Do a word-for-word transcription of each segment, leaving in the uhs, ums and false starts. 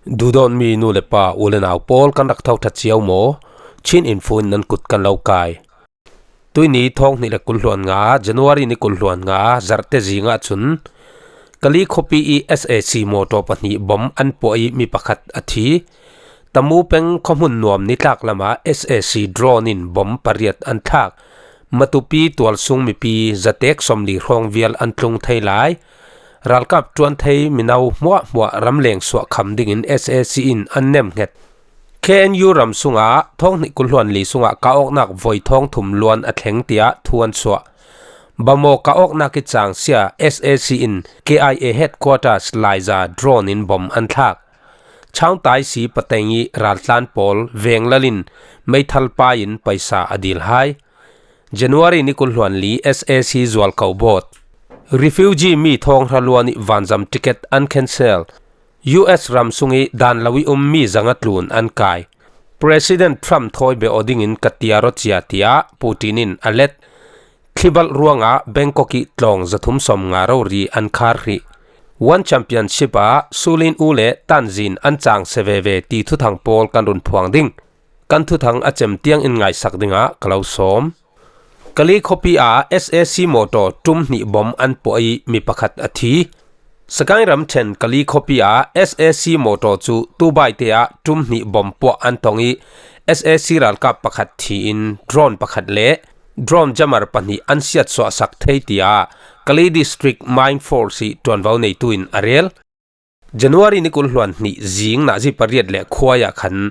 Duhdawtmi nu le pa, u le nau pawl, kan rak tho ṭha cio maw? Chin Info in nan kut kan lo kai. Tuini thawng hnih le kul hluan nga, January ni kul hluan nga, Zarhte zingah cun Kali khuapi i S A C mawtaw pahnih bom an puah i mi pakhat a thi. Tamu peng khuahmun nuam nitlak lamah S A C drone in bom pariat an thlak. Matupi tualsung mipi zatek sawmli hrawng vial an tlung thei lai. Ralkap ṭuan thei mino hmuahhmuah ramleng suah kham dingin S A C in an nemnghet. K N U ram sungah thawng hnih kul hluan li sungah kah awknak voi thawng thum luan a thleng tiah thu an suah. Bamaw kah awknak i cang sia S A C in K I A headquarters laiza drone in bom an thlak. Changtaisi pateng i raltlan pawl venglal in meithal pai in paisa a dil hai. January ni kul hluan li S A C zualko bawt. Refugee mi thawng hra luan i vanzam ticket an cancel. U S ram sung i dan lo i um mi zanga tlun an kai. President Trump thawi beh aw dingin ka tiar aw cia tiah Putin in a let. Thlibalh ruangah Bangkok i tlawng zathum sawmnga rori an khar hrih. One Championship ah Sulin U le Tanzin an cang se veve ti thuthang pawl kan run phuang ding. Kan thuthang a cem tiang in ngaisak dingah ka lo sawm. Kali khuapi ah S A C mawtaw ṭum hnih bom an puah i mi pakhat a thi. Sagaing ramṭhen Kali khuapi ah S A C mawtaw cu tubaite ah ṭum hnih bom puah an tong i S A C ralkap pakhat thi in drone pakhat le drone jammer pahnih an siatsuahsak thei tiah Kali District Mine Force i ṭuanvo neitu in a rel. January ni kul hluan hnih zing nazi pariat le khuai ah khan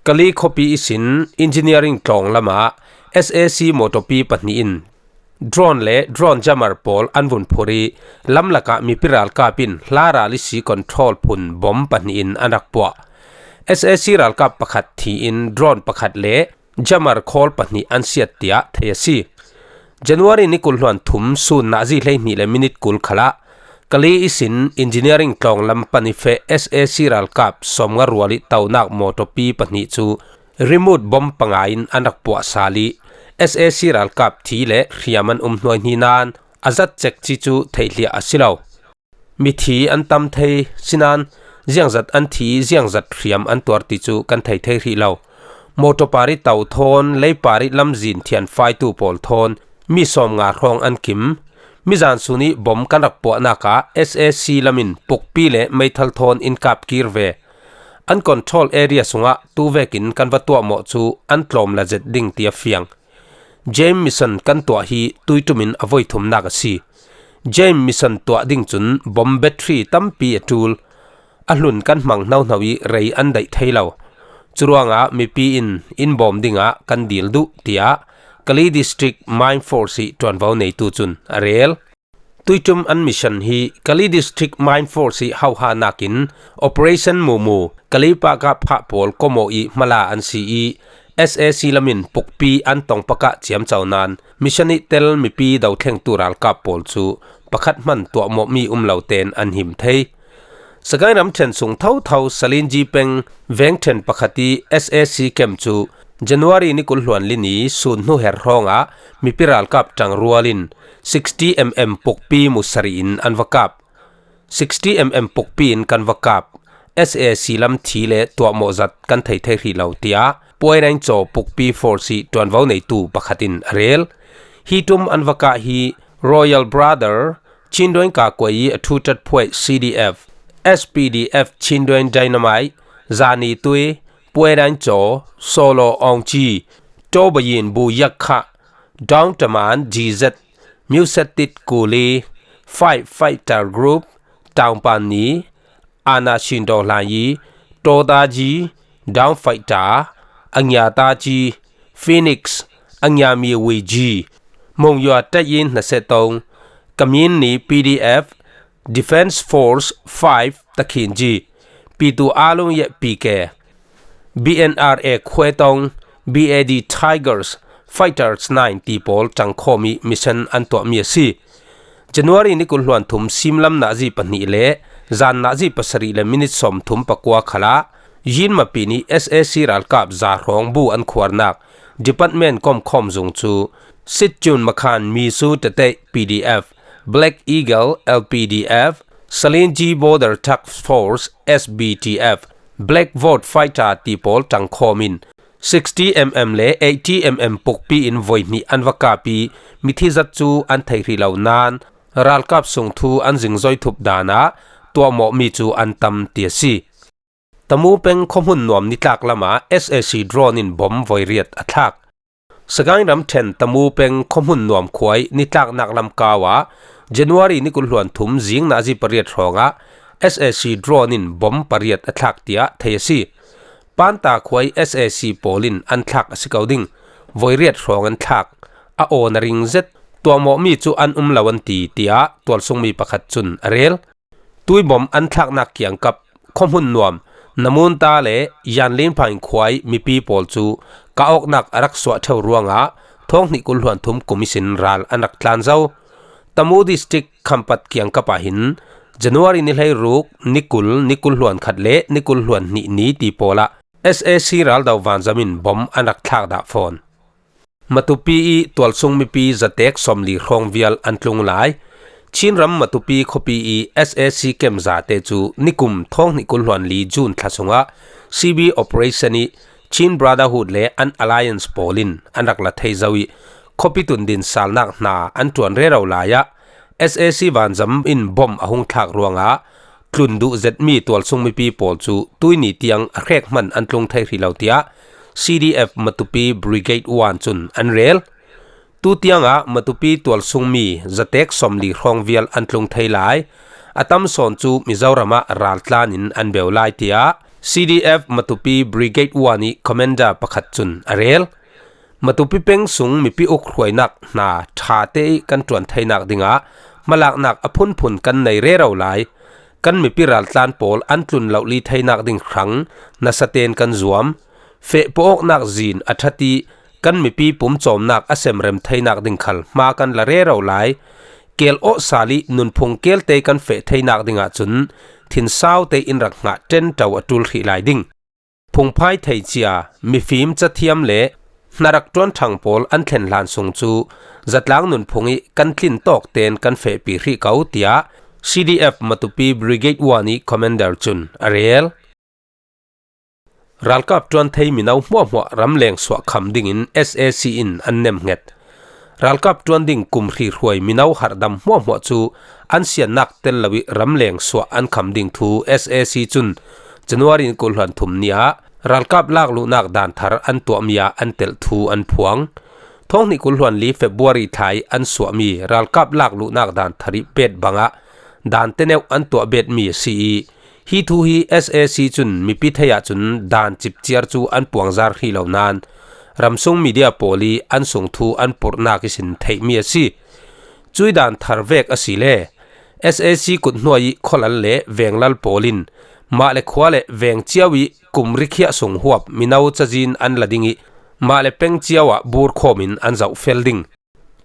Kali khuapi ihsin engineering tlawng lamah S A C mawtawpi pahnih in drone le drone jammer pawl an vun phurh i lamlakah mipi ralkap in hla ral ihsi control phun bom pahnih in an rak puah. S A C ralkap pakhat thi in drone pakhat le jammer khawl pahnih an siat tiah thei a si. January ni kul hluan thum sun nazi hleihnih le minit kul khalah Kali ihsin engineering tlawng lam pan i feh S A C ralkap sawmnga rual i tonak mawtawpi pahnih cu remote bomb panga in an rak puah sal i S A C ralkap thi le hriam an um hnuaihni nain a zat cekci cu theihliah a si lo. Mithi an tam thei sinain ziangzat an thi, ziangzat hriam an tuar ti cu kan thei thei hrih lo. Mawṭaw par i to thawn, lei par i lamzin thianfaitu pawl thawn mi sawmnga hrawng an kim. Mizan sun i bom kan rak puahnak ah S A C lam in pukpi le meithal thawn in kap kir ve. An control area sungah tu vekin kan va tuahmawh cu an tlawm la zet ding ti a fiang. James Mission kan tuah hi tuiṭum in a voi thumnak a si. James Mission tuah ding cun bom battery tampi a ṭul. A hlun kan hmang hnohno i rei an daih thei lo. Curuangah mipi in in bawm dingah kan dil duh, tiah Kali District Mine Force i ṭuanvo neitu cun a rel. Tuiṭum an mission hi Kali District Mine Force i hauhahnak in Operation Mumu, Kali paka phah pawl komawh i hmala an si i S A C lam in pukpi an tong pakah ciamco nain mission i tel mipi dothlengtu ralkap pawl cu pakhat hman tuahmawhmi um lo tein an him thei. Sagaing ramṭhen sung thotho Salinji peng vengṭhen pakhat i S A C camp cu January ni kul hluan li ni sun hnu her hrawngah mipi ralkap ṭangrual in sixty M M pukpi musari in an va kap. Sixty M M pukpi in kan va kap. S A C lam thi le tuahmawh zat kan thei thei hrih lo, tiah Puairengcaw pukpi force i ṭuanvo neitu pakhat in a rel. Hi ṭum an va kah hi Royal Brother, Chinduain Kakuai i a ṭhuṭat phuai C D F, S P D F Chinduain Dynamite, Zani Tui, Puairengcaw, Solo Ongci, Tobayin Bu Yakha, Dong Taman G Z, Musetit Kuli, Fight Fighter Group, Taungpan Ni, Ana Shindo Hlan Yi, Todaji, Dong Fighter, Angyataji, Phoenix, Angyami Wiji, Mongyua Tayin Nasetong, Kamin Ni P D F, Defense Force five Takhinji, Pitu Alung Ye P K, B N R A Khuetong, B A D Tigers, Fighters nine ti pawl ṭangkhawm i mission an tuahmi a si. January ni kul hluan thum simlam nazi pahnih le zan nazi pasarih le minit sawm thum pakua khalah Yinmapi nih S A C ralkap za hrawng bu an khuarnak department komkhawm zung cu Sitcun Makhan Misu Tate P D F, Black Eagle L P D F, Salinji Border Task Force S B T F, Black World Fighter ti pawl ṭangkhawm in sixty mm le eighty mm pukpi in voi hnih an va kap i, mithi zat cu an thei hrih lo nain ralkap sung thu an zingzoi thup dan ah tuahmawhmi cu an tam ti a si. Tamu peng khuahmun nuam nitlak lamah S A C drone in bom voi riat a thlak. Sagaing ramṭhen Tamu peng khuahmun nuam khua i nitlaknak lam kau ah January ni kul hluan thum zing nazi pariat hrawngah S A C drone in bom pariat a thlak tiah thei a si. Panta khua i S A C pawl in an thlak a si ko ding. Voi riat hrawng an thlak. A awn a ring zet. Tuahmawhmi cu an um lo an ti, tiah tualsungmi pakhat cun a rel. Tuibom an thlaknak kiangkap khuahmun nuam Namunta le Yanlin Phaing khua i mipi pawl cu kah awknak a rak suah ṭheu ruangah thawng hnih kul hluan thum kum ihsin ral an rak tlan zo. Tamu District Khampat kiangkap ah hin January ni hleiruk, ni kul, ni kul hluan khat le ni kul hluan hnih ni ti pawl ah S A C raldo vanzam in bom an rak thlak dah fawn. Matupi i tualsung mipi zatek sawmli hrawng vial an tlung lai. Chinram Matupi khuapi i S A C kem zate cu nikum thawng hnih kul hluan li June thla sungah C B operation i Chin Brotherhood le an alliance pawl in an rak la thei zo i, khuapi tundin salnak hna an ṭuan rero lai ah S A C vanzam in bom a hung thlak ruangah tlun duh zetmi tualsung mipi pawl cu tuini tiang a hrek hmanh an tlung thei hrih lo, tiah C D F Matupi Brigade One cun an rel. Tu tiangah Matupi tualsungmi zatek sawmli hrawng vial an tlung thei lai. A tam sawn cu Mizoram ah raltlan in an beu lai, tiah C D F Matupi Brigade One i commander pakhat cun a rel. Matupi peng sung mipi uk hruainak hna ṭha te i kan ṭuan theinak dingah hmalaknak a phunphun kan nei rero lai. Kan mipi raltlan pawl an tlun lohli theinak ding hrang nasa tein kan zuam. Feh pawh awknak zin a ṭhat i kan mipi pumcawmnak a semrem theinak ding khal hma kan la rero lai. Kel awh sal i nunphung kelte kan feh theinak dingah cun thinsau te in rak hngah ṭenṭo a ṭul hrih lai ding. Phungphai thei cia, mifim cathiam le hnarak ṭuanṭhang pawl an thlen hlan sung cu zatlang nunphung i kan tlin tawk tein kan fehpi hrih ko, tiah C D F Matupi Brigade One i commander cun a rel. Ralkap ṭuan thei mino hmuahhmuah ramleng suah kham dingin S A C in an nemhnget. Ralkap ṭuan ding kum hri hruai mino harhdam hmuahhmuah cu an siannak tel lo i ramleng suah an kham ding thu S A C cun January ni kul hluan thum ni ah ralkap lakluhnak dan thar an tuahmi ah an telh thu an phuang. Thawng hnih kul hluan li February thla i an suahmi ralkap lakluhnak dan thar i bet bangah dan teneuh an tuah betmi a si i, hi thu hi S A C cun mipi thei ahcun dan cipciar cu an puangzar hrih lo nain ramsung media pawl i an sung thu an purhnak ihsin theihmi a si. Cui dan thar vek a si le S A C kut hnuai i khualal le venglal pawl in mah le khua le veng cio i kum rikhiah sung huap mino cazin an la ding i mah le peng cio ah burkhawm in an zoh fel ding.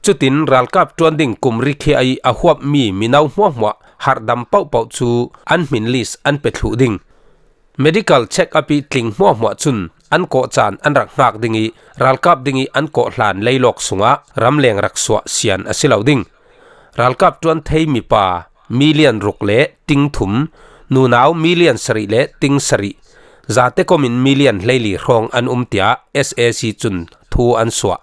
Cutin ralkap ṭuan ding kum rikhiah i a huapmi mino hmuahhmuah harhdam pohpoh cu an hmin list an pe thluh ding. Medical check-up i tling hmuahhmuah cun an kawh caan an rak hngak ding i ralkap ding i an kawh hlan leilawk sungah ramleng rak suah sian a si lo ding. Ralkap ṭuan thei mipa million ruk le ting thum, nunau million sarih le ting sarih, zate komin million hleili hrawng an um, tiah S A C cun thu an suah.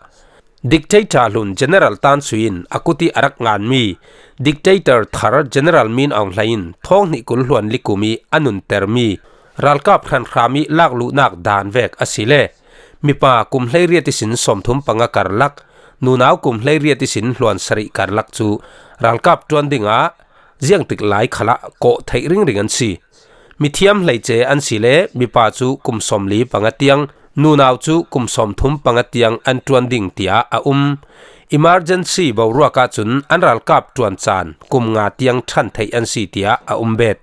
Dictator hlun General Tan Sui in a kut i a rak nganmi dictator thar General Min Aung Hlaing in thawng hnih kul hluan li kum i a nuntermi ralkap hranhram i lakluhnak dan vek a si le mipa kum hleiriat ihsin sawmthum panga karlak, nunau kum hleiriat ihsin hluan sarih karlak cu ralkap ṭuan dingah ziangtik lai khalah kawh theih ringring an si. Mithiam hleice an si le mipa cu kum sawmli panga tiang, nunau cu kum sawmthum panga tiang an ṭuan ding tiah a um. Emergency boruak ahcun an ralkap ṭuan caan kum nga tiang ṭhan theih an si tiah a um bet.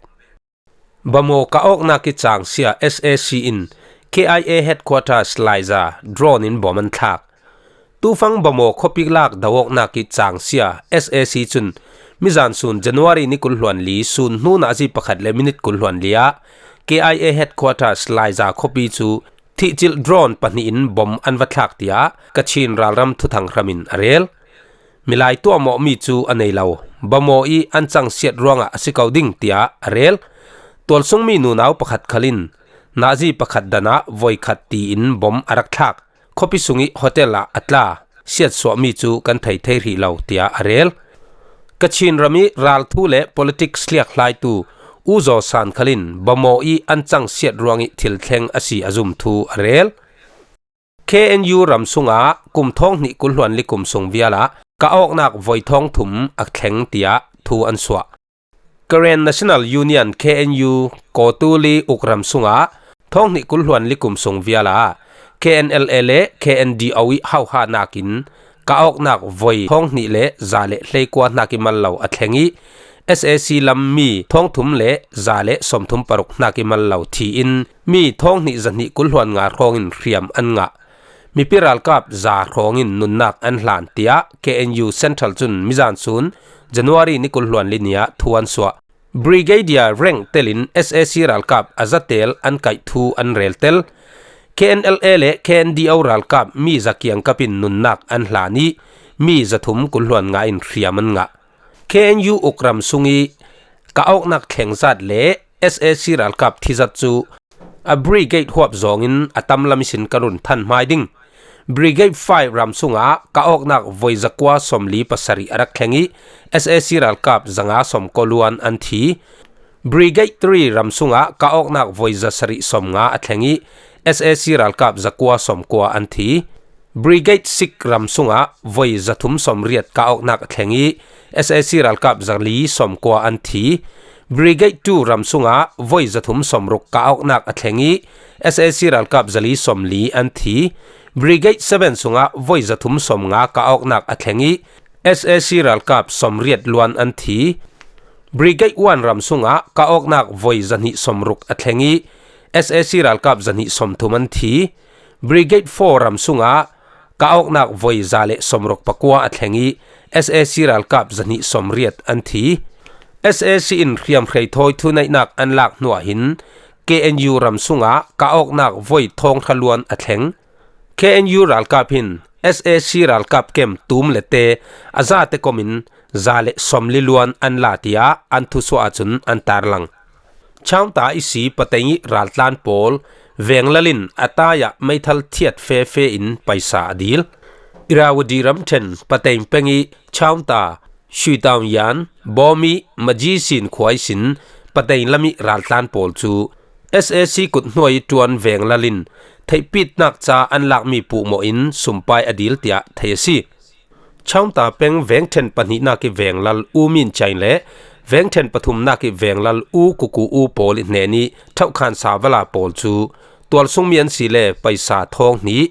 Bamaw kah awknak i cangsia S A C in K I A headquarters laiza drone in bom an thlak. Tufang Bamaw khuapi lak do awknak i cangsia S A C cun mizan sun January ni kul hluan li sun hnu nazi pakhat le minute kul hluan li ah K I A headquarters laiza khuapi cu thihcilh drone pahnih in bom an va thlak, tiah Kachin ralram thuthang hram in a rel. Milai tuahmawhmi cu a nei lo, Bamaw i an cangsiat ruangah a si ko ding, tiah a rel. Tualsungmi nunau pakhat khal in nazi pakhat danah voi khat tiin bom a rak thlak. Khuapi sungih hotel ah a tla. Siatsuahmi cu kan thei thei rih lo, tiah a rel. Kachin ramih ralthu le politics hliakhlaitu U Zaw San khal in Bamaw ih an cang siat ruangih thil thleng a si a zum thu a rel. K N U ram sungah kum thawng hnih kul hluan li kum sung vialah ka awknak voi thawng thum a thleng, tiah thu an suah. Karen National Union, K N U, Kawtuli uk ram sungah thawng hnih kul hluan li kum sung vialah K N L A le K N D O ih hauhahnak in ka awknak voi thawng hnih le za le hleikua hnak ih mal lo a thleng ih, S A C lam mi thawng thum le za le sawmthum paruk hnak ih mal lo thi in mi thawng hnih zahnih kul hluan nga hrawngin hriam an ngah. Mipi ralkap za hrawngin nunnak an hlan, tiah K N U Central cun mizan sun January ni kul hluan li ni ah thu an suah. Brigadier rank telin S A C ralkap a zatel an kaih thu an rel tel. K N L A le K N D O ralkap mi za kiangkap in nunnak an hlan ih mi zathum kul hluan nga in hriam an ngah. K N U uk ram sungih ka awknak thleng zat le S A C ralkap thi zat cu a brigade huap zawngin a tam lam ihsin kan run than hmai ding. Brigade five ram sungah ka awknak voi zakua sawmli pasarih a rak thleng ih S A C ralkap zanga sawmkua luan an thi. Brigade three ram sungah ka awknak voi zasarih sawmnga a thleng ih S A C ralkap zakua sawmkua an thi. Brigade six ram sungah voi zathum sawmriat ka awknak a thleng ih S A C ralkap zali sawmkua an thi. Brigade two ram sungah voi zathum sawmruk ka awknak a thleng ih S A C ralkap zali sawmli an thi. Brigade seven sungah voi zathum sawmnga ka awknak a thleng ih S A C ralkap sawmriat luan an thi. Brigade one ram sungah ka awknak voi zahnih sawmruk a thleng ih S A C ralkap zahnih sawmthum an thi. Brigade four ram sungah ka awknak voi za le sawmruk pakua a thleng ih S A C ralkap zahnih sawmriat an thi. S A C in hriamhrei thawi thuneihnak an lak hnuah hin K N U ram sungah ka awknak voi thawng hra luan a thleng. K N U ralkap hin S A C ralkap kem tum le te a zate komin za le sawmli luan an la, tiah an thusuah ahcun an tarlang. Chaungta ihsi pateng ih raltlan pawl venglal in a tai ah meithal thiat fefe in paisa a dil. Irrawaddy ramṭhen pateng peng ih Chaungta, Shuitaung Yan, Bawmi, Majisin khua ihsin pateng lam ih raltlan pawl cu S A C kut hnuai ih ṭuan venglal in theihpitnak ca an lakmi puhmawh in sumpai a dil, tiah thei a si. Chaungta peng vengṭhen pahnihnak ih venglal U Min Chain le vengṭhen pathumnak ih venglal U Kuku U pawl ih hnen ih ṭhauhkhan sa vala pawl cu tualsungmi an si le paisa thawng hnih,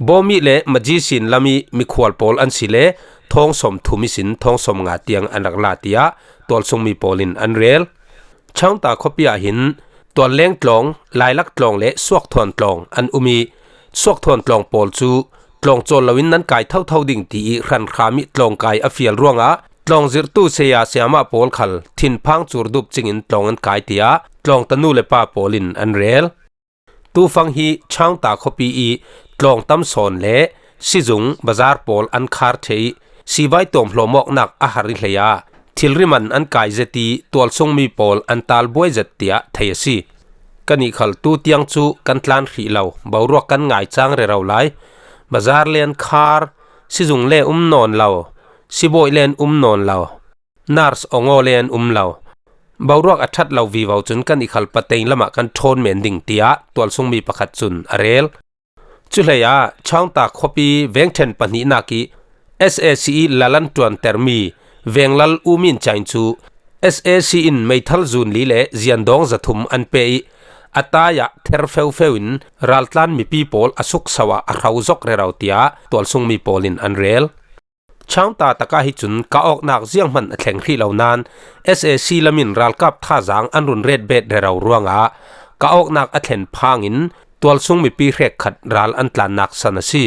Bawmi le Majisin lam ih mikhual pawl an si le thawng sawmthum ihsin thawng sawmnga tiang an rak la, tiah tualsungmi pawl in an rel. Chaungta khuapi ah hin Tualleng tlawng, Lailak tlawng le Suakthuan tlawng an um ih, Suakthuan tlawng pawl cu tlawng cawl loin nan kai thotho ding ti ih hranhram ih tlawng kai a fial ruangah tlawng zirhtu saya sayamah pawl khal thinphang curdup cingin tlawng an kai, tiah tlawng tanu le pa pawl in an rel. Tufang hi Chaungta khuapi ih tlawng tam sawn le sizung, bazar pawl an khar ṭheh ih sivai tawm hlawm awknak a har ih hlei ah thilri man an kai zet ih tualsungmi pawl an tal buai zet, tiah thei a si. Kannih khal tu tiang cu kan tlan hrih lo, boruak kan ngai cang rero lai. Bazar le an khar, sizung le um nawn lo, sibawi le an um nawn lo, nurse ongaw le an um lo. Boruak a ṭhat lo vivo cun kannih khal pateng lamah kan ṭhawn men ding, tiah tualsungmi pakhat cun a rel. Cuhlei ah Chaungta khuapi vengṭhen pahnihnak ih S A C ih lal an ṭuantermi venglal U Min Chain cu S A C in meithal zunli le ziandawng zathum an pe ih a tai ah ther feufeu in raltlan mipi pawl a sukso ah a hro zok rero, tiah tualsungmi pawl in an rel. Chaungta takah hi cun ka awknak zianghman a thleng hrih lo nain S A C lam in ralkap thazaang an run ret bet rero ruangah ka awknak a thlen phangin tualsung mipi hrekkhat ral an tlannak san a si.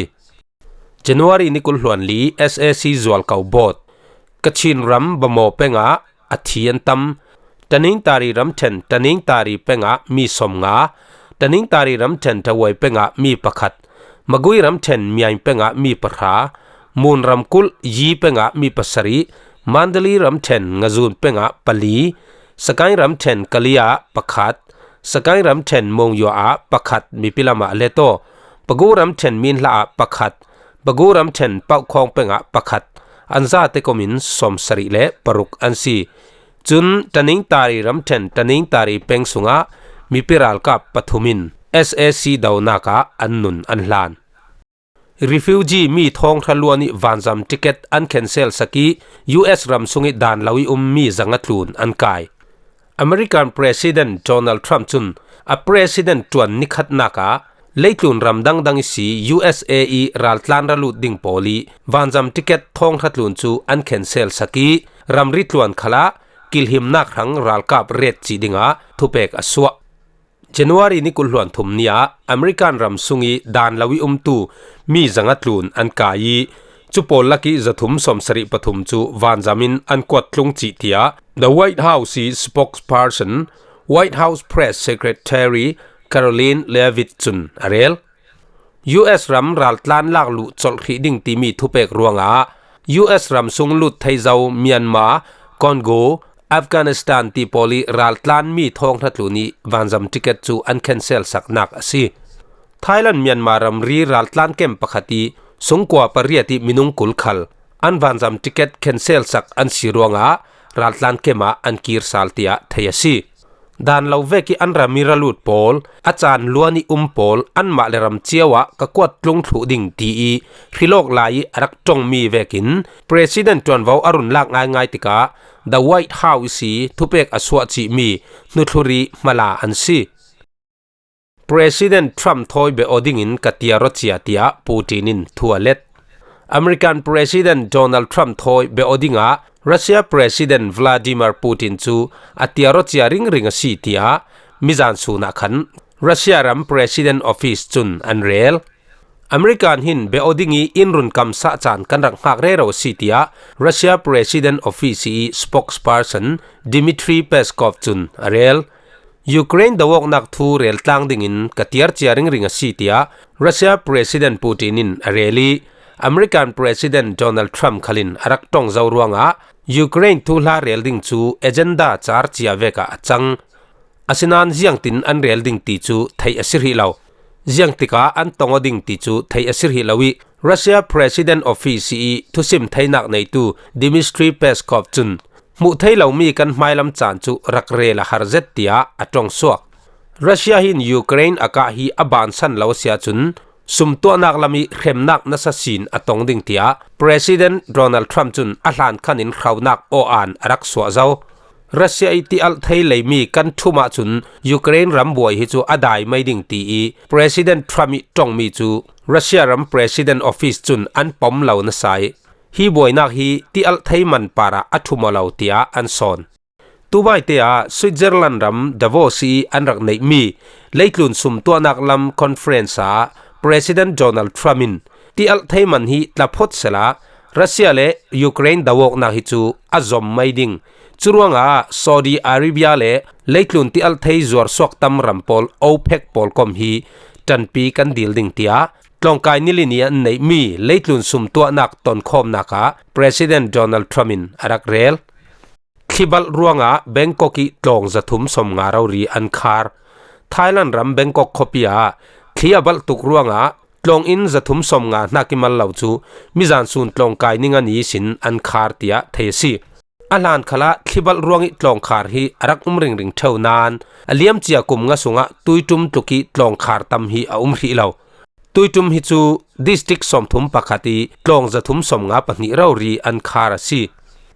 January ni kul hluan li S A C zualko bawt Kachin ram Bamaw pengah a thi an tam. Taningtari ramṭhen Taningtari pengah mi sawmnga, Taningtari ramṭhen Ṭawuai pengah mi pakhat, Magui ramṭhen Miaing pengah mi pahra, Mun ramkulh Yi pengah mi pasarih, Mandali ramṭhen Ngazun pengah pali, Sagaing ramṭhen Kalia pakhat, Sagaing ramṭhen Monywa ah pakhat mipi lamah let aw, Pagu ramṭhen Minhla ah pakhat, Pagu ramṭhen Paukhawng peng ah pakhat, an zate komin sawmsarih le paruk an si. Cun Tanintari ramṭhen Tanintari peng sungah mipi ralkap pathum in S A C donak ah an nun an hlan. Refugee mi thawng hra luan ih vanzam ticket an cancel sak ih U S ram sungih dan lo ih um mi zanga tlun an kai. American President Donald Trump cun a President ṭuan nikhatnak ah leitlun ram dangdang ihsi U S A ih raltlan ra lut ding pawl ih vanzam ticket thawng hra tlun cu an cancel sak ih ramri tluan khalah kilhimnak hrang ralkap ret cih dingah thupek a suah. January ni kul hluan thum ni ah American ram sungih dan lo ih umtu mi zanga tlun an kai ih cu pawl lakih zathum sawmsarih pathum cu vanzam in an kuat tlung cih tiah The White House ih spokesperson, White House Press Secretary Karoline Leavitt cun a rel. U S ram raltlan lak luh colh hrih ding timi thupek ruangah U S ram sung lut thei zo Myanmar, Congo, Afghanistan ti pawl ih raltlan mi thawng hra tlun ih vanzam ticket cu an cancel saknak a si. Thailand Myanmar ramri raltlan kem pakhat ih sungkua pariat ih minung kul khal an vanzam ticket cancel sak an si ruangah raltlan kem ah an kir sal tiah thei a si. Dan lo vekih an ram ih ra lut pawl, a caan luan ih um pawl, anmah le ram cio ah ka kuat tlung thluh ding ti ih hrilawk lai ih a rak ṭongmi vekin President ṭuanvo a run lak ngaingai tikah The White House ih thupek a suah cihmi hnuthlu ri hmala an si. President Trump thawi beh aw dingin ka tiar aw cia, tiah Putin in thu a let. American President Donald Trump thawi beh aw dingah Russia President Vladimir Putin cu a tiar aw cia ringring a si, tiah mizan sun ah khan Russia ram President Office cun an rel. American hin beh aw ding ih in run kamsah caan kan rak hngak rero a si, tiah Russia President Office ih spokesperson Dmitry Peskov cun a rel. Ukraine do awknak thu rel tlang dingin ka tiar cia ringring a si, tiah Russia President Putin in a rel ih American President Donald Trump khal in a rak ṭong zo ruangah Ukraine thuhla rel ding cu agenda car cia vekah a cang. Asinain ziangtin an rel ding ti cu theih a si hrih lo. Ziangtikah an tong aw ding ti cu theih a si hrih lo ih Russia President Office ih thusim theinak neitu Dmitry Peskov cun hmuh thei lomi kan hmailam caan cu rak rel a har zet, tiah a ṭong suak. Russia hin Ukraine a kah hi a bansan lo a si ahcun sumtuahnak lam ih hremnak nasa sin a tong ding, tiah President Donald Trump cun a hlan khan in hronak aw-aan a rak suah zo. Russia ih tialh thei leimi kan ṭhum ahcun Ukraine ram buai hi cu a dai mai ding ti ih President Trump ih ṭongmi cu Russia ram President Office cun an pom lo nasa ih hi buainak hi tialh thei man parah a ṭhum aw lo, tiah an sawn. Tuvaite ah Switzerland ram Davos ih an rak neihmi leitlun sumtuahnak lam conference ah President Donald Trump in tialh thei man hi tla phawt sehla Russia le Ukraine do awknak hi cu a zom mai ding. Curuangah Saudi Arabia le leitlun tialh thei zuar suak tam ram pawl OPEC pawl kom hi ṭanpi kan dil ding, tiah tlawngkai nili ni an neihmi leitlun sumtuahnak tonkhawmnak ah President Donald Trump in a rak rel. Thli balh ruangah Bangkok ih tlawng zathum sawmnga rori an khar. Thailand ram Bangkok khuapi ah thli a balh tuk ruangah tlawng inn zathum sawmnga hnak ih mal lo cu mizan sun tlawngkai ni nga ni ihsin an khar, tiah thei a si. A hlan khalah thli balh ruangih tlawngkhar hi a rak um ringring ṭheu nain a liamcia kum nga sungah tuiṭum tluk ih tlawngkhar tam hi a um hrih lo. Tuiṭum hi cu district sawmthum pakhat ih tlawng zathum sawmnga pahnih rori an khar a si.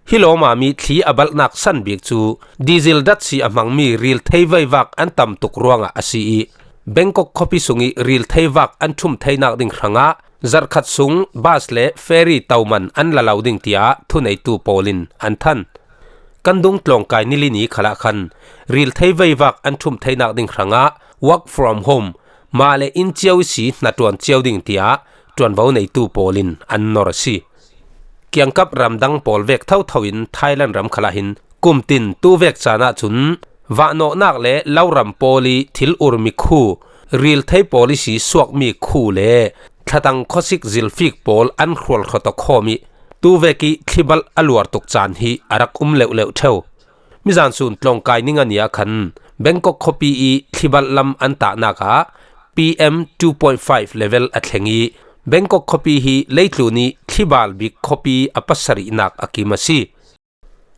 Hi lawmami thli a balhnak san bik cu diesel datsi a hmangmi rilthei veivak an tam tuk ruangah a si ih Bangkok khuapi sungih rilthei vak an ṭhum theinak ding hrangah zarhkhat sung bus le ferry toman an la lo ding, tiah thuneitu pawl in an than. Kan dung tlawngkai nili ni khalah khan rilthei veivak an ṭhum theinak ding hrangah work from home, mah le inn cio ihsi hnaṭuan cio ding, tiah ṭuanvo neitu pawl in an nor a si. Kiangkap ramdang pawl vek thotho in Thailand ram khalah hin kumtin tu vek caan ahcun vahnawhnak le loram pawl ih thil urmi khu, rilthei pawl ihsi suakmi khu le thlatang khuasik zilfik pawl an hrual hrawt aw khawm ih tu vek ih thli balh a luar tuk caan hi a rak um leuhleuh ṭheu. Mizan sun tlawngkai ni nga ni ah khan Bangkok khuapi i thlibal lam an tahnak ah P M two point five level a thleng i, Bangkok khuapi hi leitlun i thlibal bik khuapi a pasarihnak a kim a si.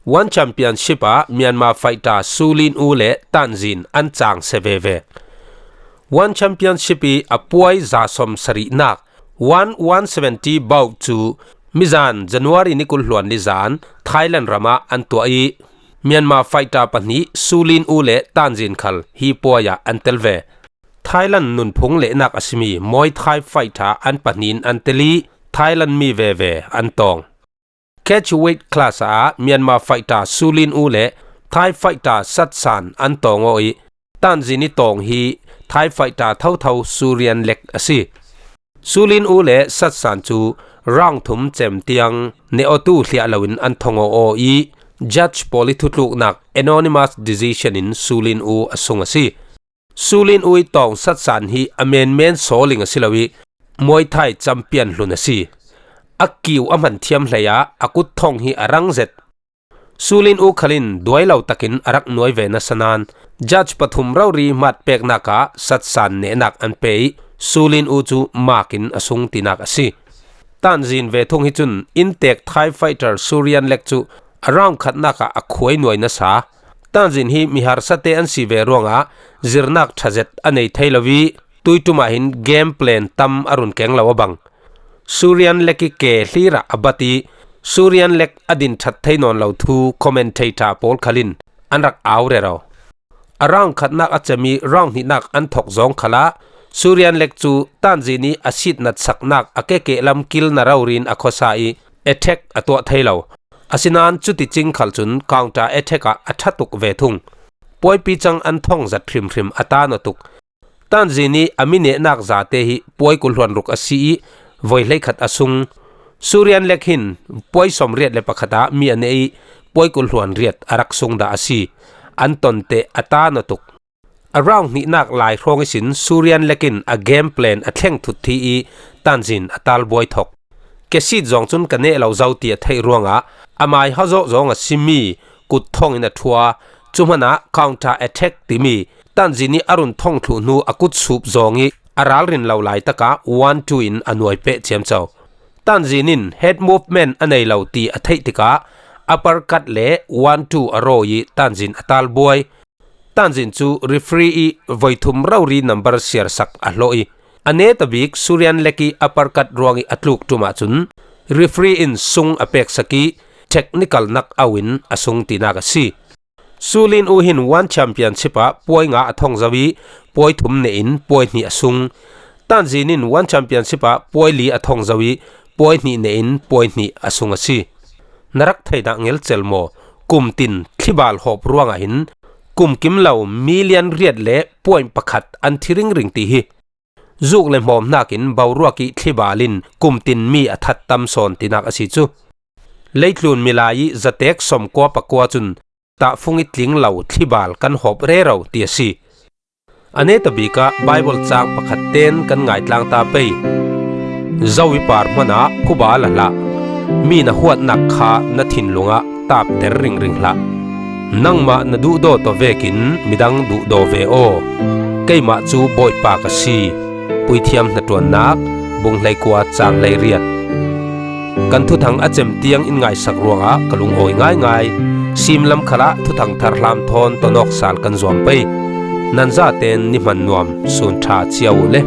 One Championship ah Myanmar fighter Su Lin U le Tanzin an cang se veve. One Championship i a puai zasawm sarihnak one one seventy bout cu mizan January ni kul hluan ni zan Thailand ram ah an tuah i, Myanmar fighter pahnih Su Lin U le Tanzin khal hi puai ah an tel ve. Thailand nunphung lehnak a simi Muay Thai fighter an pahnih in an tel i, Thailand mi veve an tawng. Catchweight class ah Myanmar fighter Su Lin U le Thai fighter Satsan an tawng aw i, Tanzin i tawng hi Thai fighter thotho Surian Lek a si. Su Lin U le Satsan cu round thum cem tiang ne awtu hliah loin an thong aw i, judge pawl i thutluknak unanimous decision in Su Lin U a sung a si. Su Lin U i tawng Satsan hi a menmen sawling a si lo i, Muay Thai champion hlun a si. A kiu a hman thiam hlei ah a kut thong hi a rang zet. Su Lin U khal in duai lo takin a rak nuai ve nasa nain judge pathum rori hmat peknak ah Satsan nehnak an pe i, Su Lin U cu mark in a sung tinak a si. Tanzin ve thung hi cun inntek Thai fighter Surian Lek cu a round khatnak ah a khuai nuai nasa. Tanzin hi miharsa te an si ve ruangah zirnak ṭha zet a nei thei lo i, tuiṭum ah hin game plan tam a run keng lo a bang. Surian Lek i ke hlir ah a bat i, Surian Lek a din ṭhat thei nawn lo thu commentator pawl khal in an rak au rero. A round khatnak a cem i round hnihnak an thok zawng khalah Surian Lek cu Tanzin i a sit natsaknak a kekeh lam kilna rori in a khuasa i attack a tuah thei lo. Asinain cuticing khal cun counter attack ah a ṭha tuk ve thung. Puaipi cang an thong zat hrimhrim a ta nawn tuk. Tanzin i a mi nehnak zate hi puai kul hluan ruk a si i voi hleikhat a sung. Surian Lek hin puai sawmriat le pakhat ah mi a neh i puai kul hluan riat a rak sung dah a si. An tonte a ta nawn tuk. A round hnihnak lai hrawng ihsin Surian Lek in a game plan a thleng thut thi i Tanzin a tal buai thok. Ke sit zawng cun ka neh lo zo ti a theih ruangah a mai hawzawh zawng a simi kut thong in a ṭhua. Cu hmanah counter attack timi Tanzin i a run thong thluh hnu a kut sup zawng i a ralrin lo lai takah one two in a nuai peh ciamco. Tanzin in head movement a nei lo ti a theih tikah uppercut le one two a rawi i Tanzin a tal buai. Tanzin cu referee i voi thum rori number siarsak a hlawh i, a neta bik Surian Lek i uppercut ruang i a tluk ṭum ahcun referee in sung a peksak i technical knockout in a sung tinak a si. Su Lin U hin One Championship ah puai nga a thong zo i puai thum nehin puai hnih a sung. Tanzin in One Championship ah puai li a thong zo i puai hnih nehin puai hnih a sung a si. Na rak thei dah ngelcel maw? Kumtin thlibal hawp ruangah hin kumkim lo million riat le point pakhat an thi ringring ti hi. Zuk le hmawm hnakin boruak i thlibal in kumtin mi a that tam sawn tinak a si cu. Leitlun milai i zatek sawmkua pakua cun tahfung i tling lo thlibal kan hawp rero ti a si. A neta bikah Bible cang pakhat ten kan ngaitlang ta pei. Zo i par hmanah phuba la hlah. Mi na huatnak kha na thinlung ah tapter ringring hlah. Nangmah na duhdaw tawh vekin midang duhdaw ve aw. Keimah cu Bawipa ka si. Puithiam hnaṭuannak, bung hleikua cang hleiriat. Kan thuthang a cem tiang in ngaisak ruangah ka lungawi ngaingai. Simlam khalah thuthang thar hlam thawn tonawk sal kan zuam pei. Nan zaten ni hman nuam, sun ṭha cio uh le.